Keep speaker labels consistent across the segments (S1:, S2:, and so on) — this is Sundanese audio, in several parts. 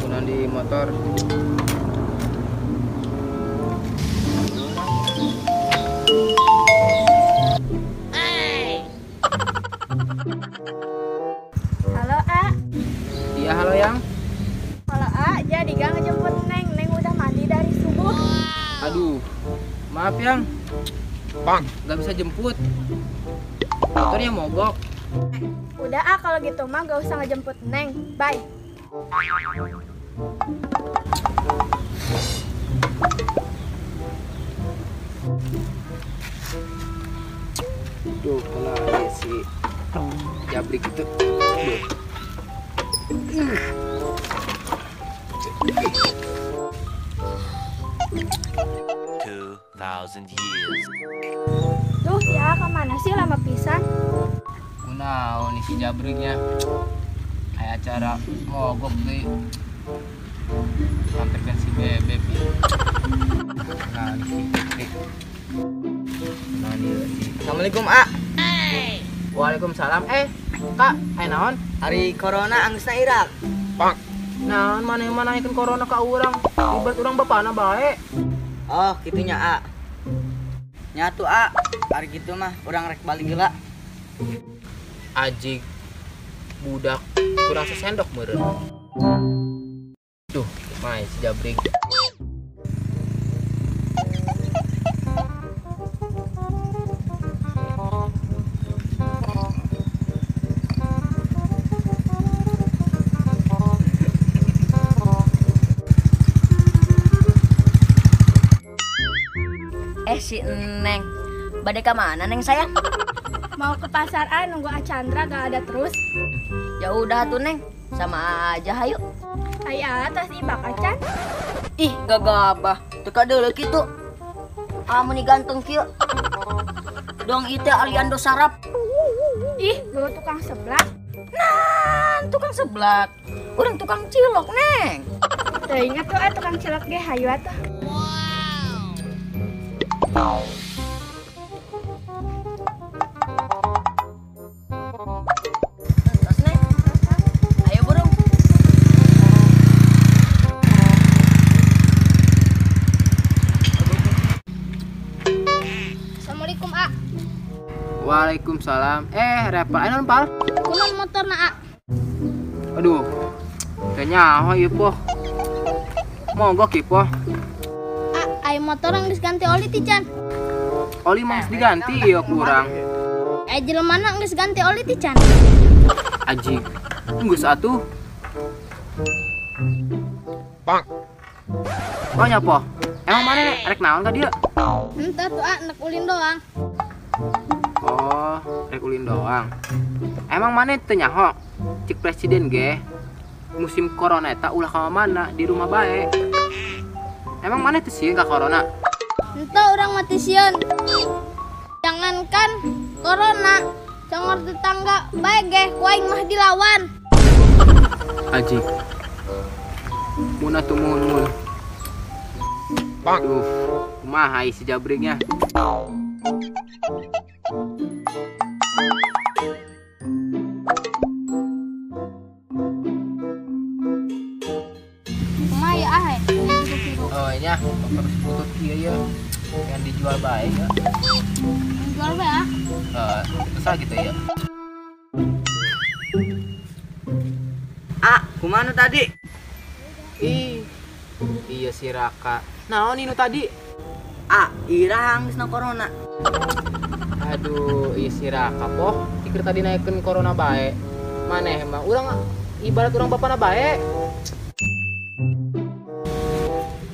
S1: Kunaon di motor.
S2: Halo, A.
S1: Iya, halo Yang.
S2: Halo, A. Jadi gak ngejemput Neng. Neng udah mandi dari subuh.
S1: Aduh, maaf Yang. Bang, gak bisa jemput. Motornya mogok.
S2: Udah ah, kalau gitu mah gak usah ngejemput Neng. Bye.
S1: Duh, kena si jabrik itu. Duh.
S3: 2,000 years.
S2: Duh, ya kemana sih lama pisan?
S1: Kunaon nih si jabriknya. Kayak acara mogok deh. Hampirkan si bebek ya. Nah, si Putri. Nah, si.
S4: Assalamualaikum, A.
S1: Waalaikumsalam. Kak, aya naon?
S4: Hari corona anggeusna Irak.
S1: Pak. Naon maneh manaikeun corona ka urang? Ibarat urang bapana bae.
S4: Oh, kitunya, A. Nyatu, A. Hari gitu mah urang rek balik heula.
S1: Ajig budak kurang sesendok meureun. Duh, mai si jabrik.
S5: Si Neng, badai ke mana Neng sayang?
S2: Mau ke pasar A, nunggu Achandra gak ada terus.
S5: Ya udah tuh Neng, sama aja hayu.
S2: Ayo atas ibak Acan.
S5: Ih, gagabah, teka dulu gitu. Kamu nih ganteng kieu. Dong itu Aliando sarap.
S2: Ih, bawa tukang seblak.
S5: Nah, tukang seblak. Urang tukang cilok, Neng.
S2: Tuh ingat tuh tukang cilok ge hayu atuh.
S5: Wow. Terus, Neng. Ayo burung.
S2: Assalamualaikum, A.
S1: Waalaikumsalam. Repal ayo naon, Pal?
S2: Kunaon motorna, A?
S1: Aduh. Teu nyaho ieu poh. Mogok ieu poh.
S6: Ayo motor geus ganti oli ti can.
S1: Oli mah geus diganti ieu kurang.
S6: Jelemana geus ganti oli ti can.
S1: Aji, geus atuh. Pak. Oh nya poh. Emang mana rek naon ka dieu?
S6: Henteu tuh A, nek ulin doang.
S1: Oh, rek ulin doang. Emang mana teu nyaho? Cik presiden ge musim corona eta ulah ka mana di rumah bae. Emang mana tuh sieun ka corona?
S6: Entah orang mati sieun. Jangankan corona, congor tetangga bae ge ku aing mah dilawan.
S1: Aji. Mun atuh mun. Duh, kumaha si jabriknya?
S6: Kumaha ya ah?
S1: Oh iya, motor butut kieu ya. Yang dijual bae ya.
S6: Dijual bae ah.
S1: Kesal gitu ya.
S4: A, kumaha nu tadi?
S1: Ih. Iya si Raka. Naon nu tadi?
S4: A, irang geus na corona.
S1: Aduh, iya si Raka poh. Pikir tadi naikeun corona bae. Maneh mah urang ibarat urang bapana bae.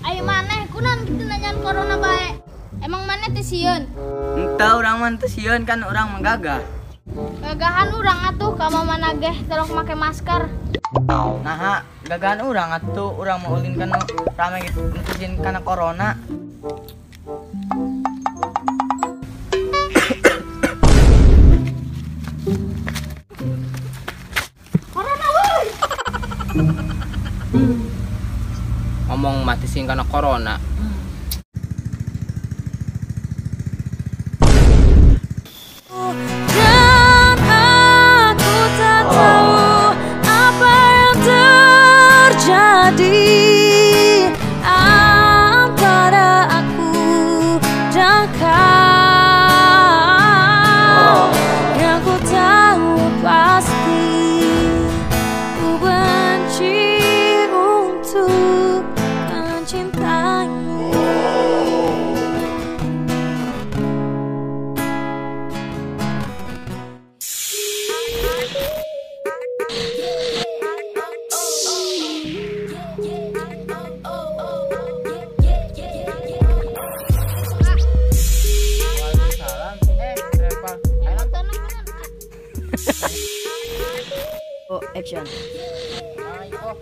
S6: Ayo maneh kunaon kitu nanyaan corona bae. Emang maneh teh sieun?
S4: Henteu urang mah teu sieun kan urang mah gagah.
S6: Gagahan urang atuh ka mana geh terok make masker.
S4: Naha, gagahan urang atuh urang mau ulin kana rame gitu sieun kana corona.
S6: Corona woi.
S1: Ngomong mati sieun kana corona.
S7: Dan aku tak tahu apa yang terjadi.
S5: Action.
S1: Ayo.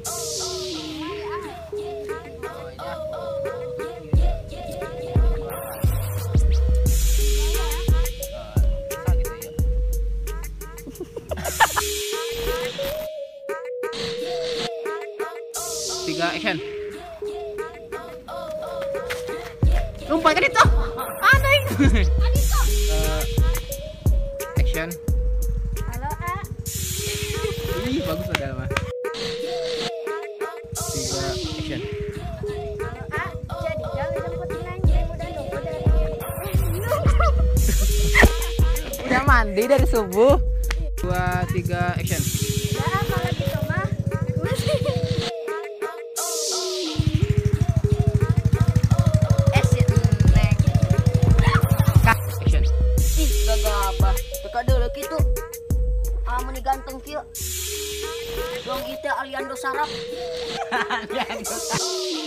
S1: Tiga, action. Lompat kan itu. Anjing. Action.
S2: Halo, A.
S1: Ih, bagus padahal mah. 3, action.
S2: Halo, A. Jadi gak ngejemput Neng, Neng udah nunggu dari
S1: Udah mandi dari subuh. 2, 3, action.
S2: Udah, kalau gitu mah.
S4: Si Neng.
S1: Action.
S5: Ih, gagabah. Teka deuleu kitu. Meni ganteng kieu. Dong ieu teh aliando sarap.
S4: Aliando sarap.